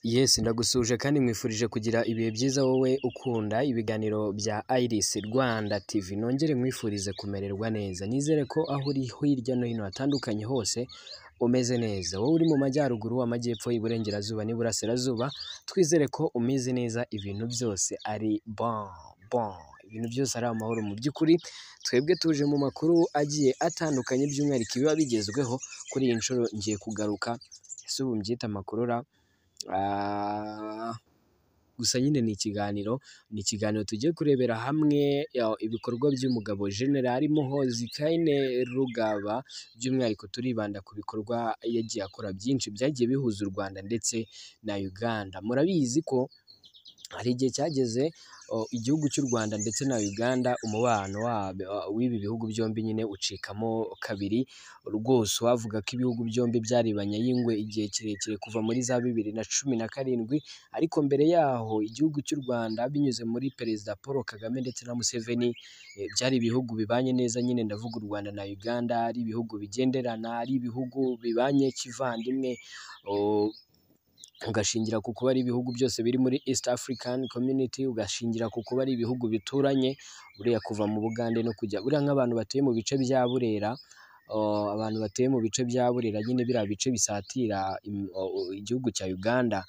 Yes, ndagusuhuje kandi nkwifurije kugira ibihe byiza wowe ukunda ibiganiro bya Iris Rwanda TV. Nongere nkwifurize kumererwa neza. Nizere ko aho uri hirya no hino hatandukanye hose umeze neza. Wowe uri mu majyaruguru, amajyepfo, iburengerazuba n'iburasirazuba, twizere ko umeze neza, ibintu byose ari bon bon. Ibintu byose ari amahoro mu by'ukuri, twebwe tuje mu makuru agiye atandukanye by'umwihariko ibiba bigezweho. Kuri iyi nshuro ngiye kugaruka, ese ubu mbyita amakuru ra? Ah, gusa nyine ni ikiganiro tugiye kurebera hamwe ibikorwa by'umugabo General Muhoozi Kainerugaba, by'umwihariko turibanda ku bikorwa yagiye akora byinshi byagiye bihuza u Rwanda ndetse na Uganda. Murabizi ko hari igihe cyageze igihugu cy'u Rwanda ndetse na Uganda, umubano w'ibi bihugu byombi nyine ucikamo kabiri. Rwose wavuga ko ibihugu byombi byaribanye y'ingwe igihe kirekire kuva muri za 2017, ariko mbere yaho igihugu cy'u Rwanda binyuze muri Perezida Paul Kagame ndetse na Museveni, byari ibihugu bibanye neza nyine. Ndavuga u Rwanda na Uganda, ari ibihugu bigenderana, ari ibihugu bibanye kivandimwe, ugashingira ku kuba ari ibihugu byose biri muri East African Community, ugashingira ku kuba ari ibihugu bituranye. Buriya kuva mu Bugande no kujya, buriya nk'abantu batuye mu bice bya Burera, abantu batuye mu bice bya Burera nyine, biriya bice bisatira igihugu cya Uganda,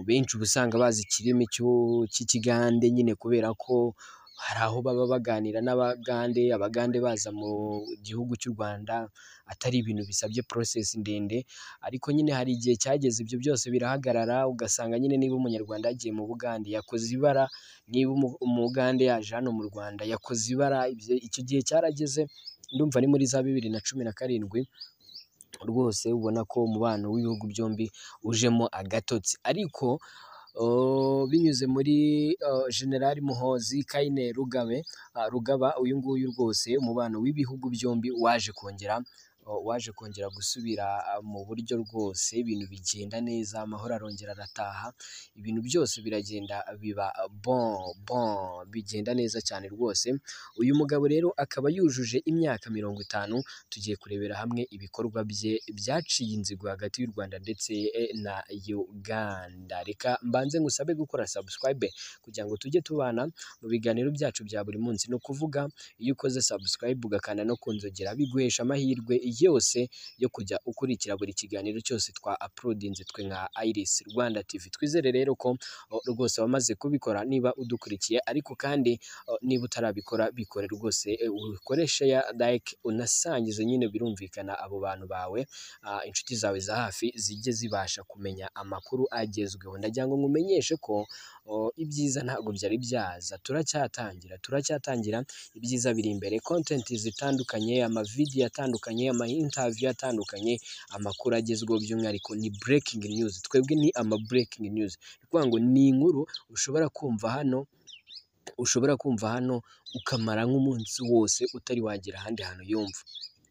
benshi uba usanga bazi ikirimi cy'Ikigande nyine, kubera ko hari aho baba baganira n'Abagande, Abagande baza mu gihugu cy'u Rwanda atari ibintu bisabye process ndende. Ariko nyine hari igihe cyageze ibyo byose birahagarara, ugasanga nyine niba Umunyarwanda yagiye mu Bugande yakoze ibara, niba Umugande yaje hano mu Rwanda yakoze ibara. Icyo gihe cyarageze, ndumva ari muri za 2017 rwose, ubona ko umubano w'ibihugu byombi ujemo agatotsi. Ariko binyuze muri General Muhoozi Kainerugaba, Rugaba, uyu nguyu rwose umubano w'ibihugu byombi waje kongera gusubira mu buryo rwose, ibintu bigenda neza, amahoro arongera arataha, ibintu byose biragenda biba bon bon, bigenda neza cyane rwose. Uyu mugabo rero akaba yujuje imyaka 50. Tugiye kurebera hamwe ibikorwa bye byaciye inzigo hagati y'u Rwanda ndetse na Uganda. Reka mbanze ngusabe gukora subscribe kugira ngo tujye tubana mu biganiro byacu bya buri munsi. Ni ukuvuga iyo ukoze subscribe ugakanda no ku nzogera, biguhesha amahirwe yose yo kujya ukurikira buri kiganiro cyose twa uploadinze twe nka Iris Rwanda TV. Twizere rero ko rwose wamaze kubikora niba udukurikiye, ariko kandi niba utarabikora, bikore rwose, ukore share, like, unasangize nyine, birumvikana abo bantu bawe, inshuti zawe za hafi zijye zibasha kumenya amakuru agezweho. Ndagira ngo nkumenyeshe ko ibyiza ntabwo byari byaza, turacyatangira, turacyatangira, ibyiza biri imbere. Content zitandukanye, amavideo atandukanye, ama interview atandukanye, amakuru agezweho, by'umwihariko ni breaking news. Twebwe ni ama breaking news, ni ukuvuga ngo ni inkuru ushobora kumva hano ukamara nk'umunsi wose utari wagera ahandi hantu yumva.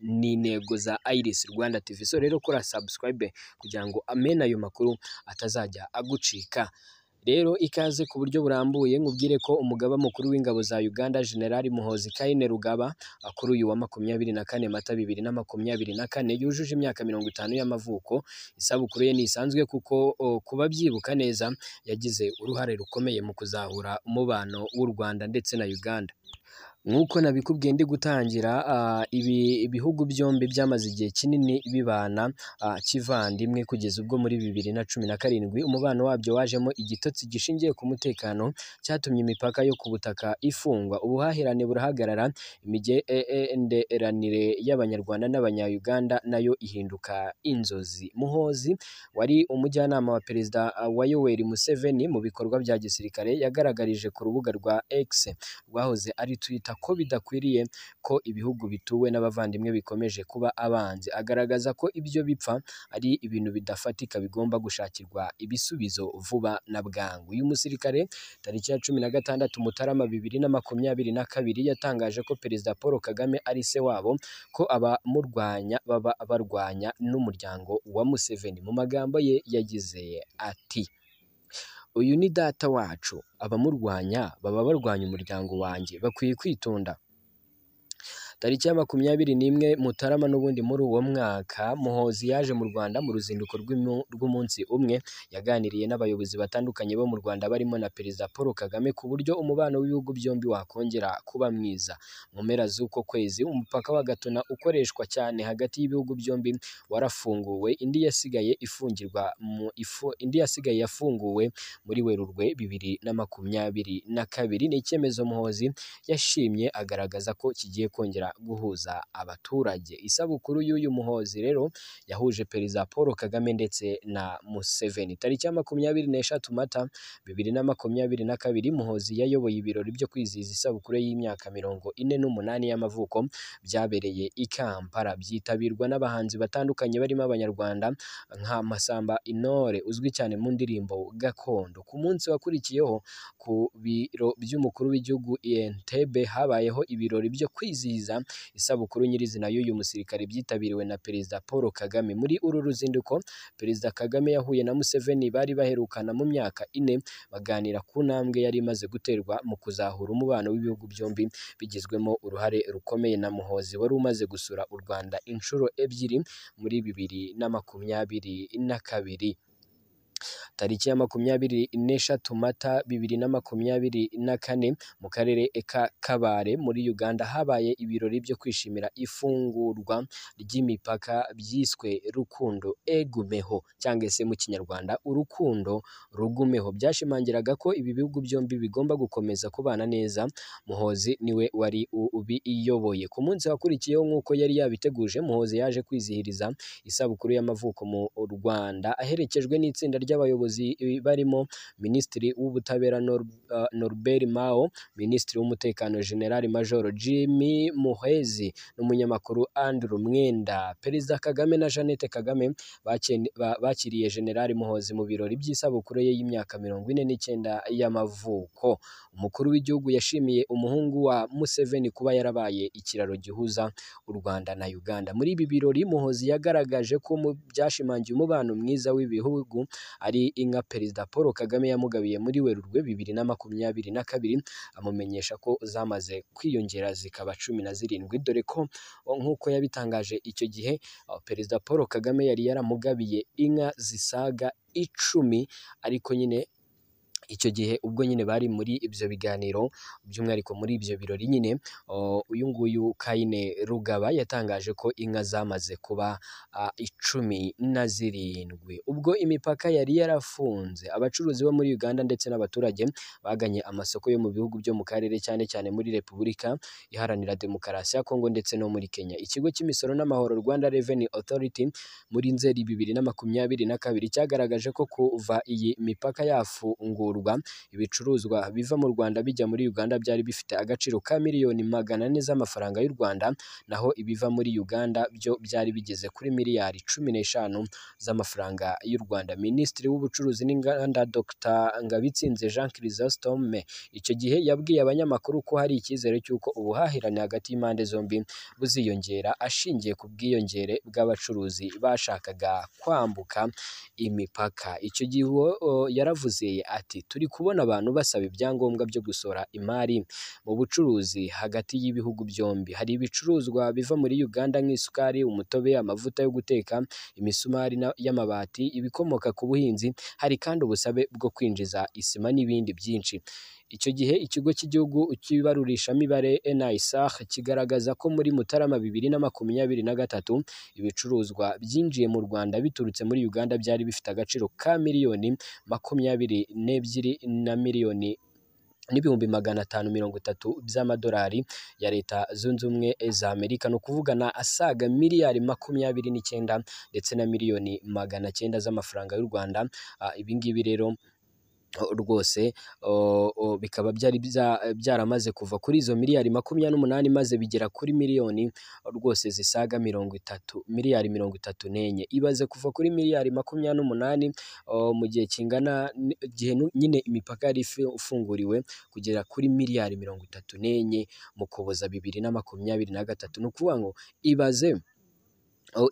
Ni intego za Iris Rwanda TV. So rero kora subscribe kugira ngo amene ayo makuru atazajya agucika. Rero ikaze ku buryo burambuye, nkubwire ko umugaba mukuru w'ingabo za Uganda, General Muhoozi Kainerugaba, kuri uyu wa 24 Mata 2024 yujuje imyaka 50 y'amavuko. Isabukuru ye ntisanzwe kuko kuba byibuka neza yagize uruhare rukomeye mu kuzahura umubano w'u Rwanda ndetse na Uganda. Nk'uko nabikubwiye ndi gutangira, ibi bihugu byombi byamaze igihe kinini bibana kivandimwe, kugeza ubwo muri 2017 umubano wabyo wajemo igitotsi gishingiye ku mutekano cyatumye imipaka yo ku butaka ifungwa, ubuhahirane burahagarara, imigenderanire y'Abanyarwanda n'Abanya-Uganda nayo ihinduka inzozi. Muhoozi wari umujyanama wa Perezida wa Yoweri Museveni mu bikorwa bya gisirikare, yagaragarije ku rubuga rwa X rwahoze ari Twitter ko bidakwiriye ko ibihugu bituwe n'abavandimwe bikomeje kuba abanzi, agaragaza ko ibyo bipfa ari ibintu bidafatika bigomba gushakirwa ibisubizo vuba na bwangu. Uyu musirikare tariki ya 16 Mutarama 2022 yatangaje ko Perezida Paul Kagame ari se wabo, ko abamurwanya baba barwanya n'umuryango wa Museveni. Mu magambo ye yagize ati: "Uyu ni data wacu, abamurwanya baba barwanya umuryango wanjye, bakwiye kwitonda." Tariki ya 21 Mutarama n'ubundi muri uwo mwaka, Muhoozi yaje mu Rwanda mu ruzinduko rw'umunsi umwe. Yaganiriye n'abayobozi batandukanye bo mu Rwanda barimo na Perezida Paul Kagame ku buryo umubano w'ibihugu byombi wakongera kuba mwiza. Mu mpera z'uko kwezi, umupaka wa Gatuna ukoreshwa cyane hagati y'ibihugu byombi warafunguwe, indi yasigaye ifungirwa mu ifu, indi yasigaye yafunguwe muri Werurwe 2022. Ni icyemezo Muhoozi yashimye agaragaza ko kigiye kongera guhuza abaturage. Isabukuru y'uyu Muhoozi rero yahuje Perezida Paul Kagame ndetse na Museveni. Tariki ya 23 Mata 2022, Muhoozi yayoboye ibirori byo kwizihiza isabukuru y'imyaka 48 y'amavuko byabereye i Kampala, byitabirwa n'abahanzi batandukanye barimo Abanyarwanda nka Masamba Intore uzwi cyane mu ndirimbo gakondo. Ku munsi wakurikiyeho, ku biro by'umukuru w'igihugu i Entebbe habayeho ibirori byo kwizihiza isabukuru nyirizina y'uyu musirikare byitabiriwe na Perezida Paul Kagame. Muri uru ruzinduko, Perezida Kagame yahuye na Museveni bari baherukana mu myaka 4, baganira ku ntambwe yari imaze guterwa mu kuzahura umubano w'ibihugu byombi bigizwemo uruhare rukomeye na Muhoozi wari umaze gusura u Rwanda inshuro 2 muri 2022. Tariki ya 23 Mata 2024, mu karere ka Kabare muri Uganda habaye ibirori byo kwishimira ifungurwa ry'imipaka byiswe Rukundo Egumeho, cyangwa se mu Kinyarwanda urukundo rugumeho. Byashimangiraga ko ibi bihugu byombi bigomba gukomeza kubana neza. Muhoozi niwe wari ubiyoboye. Ku munsi wakurikiyeho, nk'uko yari yabiteguje, Muhoozi yaje kwizihiriza isabukuru y'amavuko mu Rwanda aherekejwe n'itsinda ry'abayobozi barimo Minisitiri w'Ubutabera Norbert Mao, Minisitiri w'Umutekano General Major Jimmy Muhwezi n'umunyamakuru Andrew Mwenda. Perezida Kagame na Jeannette Kagame bakiriye General Muhoozi mu birori by'isabukuru ye y'imyaka 49 y'amavuko. Umukuru w'igihugu yashimiye umuhungu wa Museveni kuba yarabaye ikiraro gihuza u Rwanda na Uganda. Muri ibi birori, Muhoozi yagaragaje ko mu byashimangiye umubano mwiza w'ibihugu ari inka Perezida Paul Kagame yamugabiye muri Werurwe 2022, amumenyesha ko zamaze kwiyongera zikaba 17, dore ko nk'uko yabitangaje icyo gihe Perezida Paul Kagame yari yaramugabiye inka zisaga 10, ariko nyine icyo gihe ubwo nyine bari muri ibyo biganiro, by'umwihariko muri ibyo birori nyine, uyu nguyu Kaine Rugaba yatangaje ko inka zamaze kuba 17. Ubwo imipaka yari yarafunze, abacuruzi bo muri Uganda ndetse n'abaturage baganye amasoko yo mu bihugu byo mu karere, cyane cyane muri Repubulika Iharanira Demokarasi ya Kongo ndetse no muri Kenya. Ikigo cy'imisoro n'amahoro Rwanda Revenue Authority muri Nzeri 2022 cyagaragaje ko kuva iyi mipaka yafungurwa, ibicuruzwa biva mu Rwanda bijya muri Uganda byari bifite agaciro ka miliyoni 400 z'amafaranga y'u Rwanda, naho ibiva muri Uganda byo byari bigeze kuri miliyari 15 z'amafaranga y'u Rwanda. Minisitiri w'Ubucuruzi n'Inganda Dr Ngabitsinze Jean Chrysostome icyo gihe yabwiye abanyamakuru ko hari icyizere cy'uko ubuhahirane hagati y'impande zombi buziyongera, ashingiye ku bwiyongere bw'abacuruzi bashakaga kwambuka imipaka. Icyo gihe yaravuze ati: turi kubona abantu basaba ibyangombwa byo gusora imari mu bucuruzi hagati y'ibihugu byombi. Hari ibicuruzwa biva muri Uganda nk'isukari, umutobe, amavuta yo guteka, imisumari y'amabati, ibikomoka ku buhinzi. Hari kandi ubusabe bwo kwinjiza isima n'ibindi byinshi. Icyo gihe ikigo cy'igihugu cy'ibarurishamibare NISR kigaragaza ko muri Mutarama 2023 ibicuruzwa byinjiye mu Rwanda biturutse muri Uganda byari bifite agaciro ka miliyoni 22 na miliyoni n'ibihumbi 530 by'amadolari ya Leta Zunze Ubumwe za Amerika, ni ukuvugana asaga miliyari 29 ndetse na miliyoni 900 z'amafaranga y'u Rwanda. Ibi ngibi rero rwose bikaba byari byaramaze kuva kuri izo miliyari 28 maze bigera kuri miliyoni rwose zisaga 30, miliyari 34. Ibaze kuva kuri miliyari 28 mu gihe kingana gihe nyine imipaka yari ifunguriwe kugera kuri miliyari 34 mu Ukuboza 2023. Ni ukuvuga ngo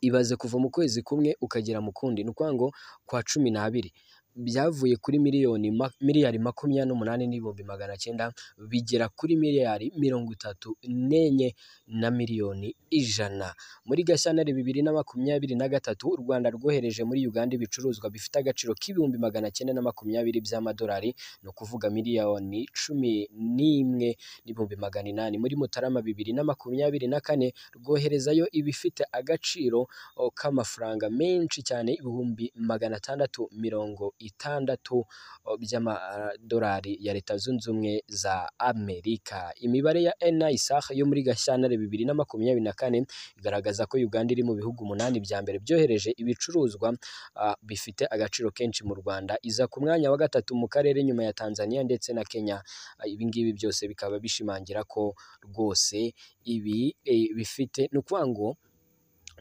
ibaze kuva mu kwezi kumwe ukagera mu kundi, ni ukuvuga ngo kwa 12 Byavuye kuri miliyari 28,900,000 bigera kuri miliyari 34 na miliyoni 100. Muri Gashyantare 2023 u Rwanda rwohereje muri Uganda ibicuruzwa bifite agaciro k'920,000 by'amadolari, ni ukuvuga miliyoni 11,800,000. Muri Mutarama 2024 rwoherezayo ibifite agaciro k'amafaranga menshi cyane, 660,000 by'amadolari ya Leta Zunze Ubumwe za Amerika. Imibare ya NISR yo muri Gashyantare 2024 igaragaza ko Uganda iri mu bihugu 8 bya mbere byohereje ibicuruzwa bifite agaciro kenshi mu Rwanda, iza ku mwanya wa 3 mu karere nyuma ya Tanzania ndetse na Kenya. Ibi ngibi byose bikaba bishimangira ko rwose ibi bifite, ni ukuvuga ngo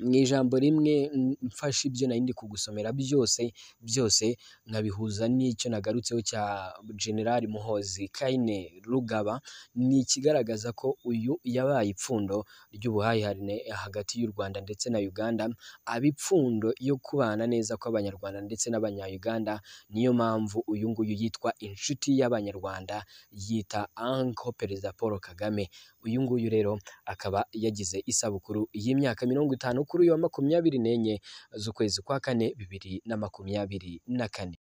mu ijambo rimwe mfashe ibyo nari ndi kugusomera byose byose nkabihuza n'icyo nagarutseho cya General Muhoozi Kainerugaba, ni ikigaragaza ko uyu yabaye ipfundo ry'ubuhahirane hagati y'u Rwanda ndetse na Uganda, aba ipfundo yo kubana neza kw'Abanyarwanda ndetse n'Abanya-Uganda. Niyo mpamvu uyu nguyu yitwa inshuti y'Abanyarwanda, yita Uncle Perezida Paul Kagame. Uyu nguyu rero akaba yagize isabukuru y'imyaka 50 kuri uyu wa 24 z'ukwezi kwa 4 2024.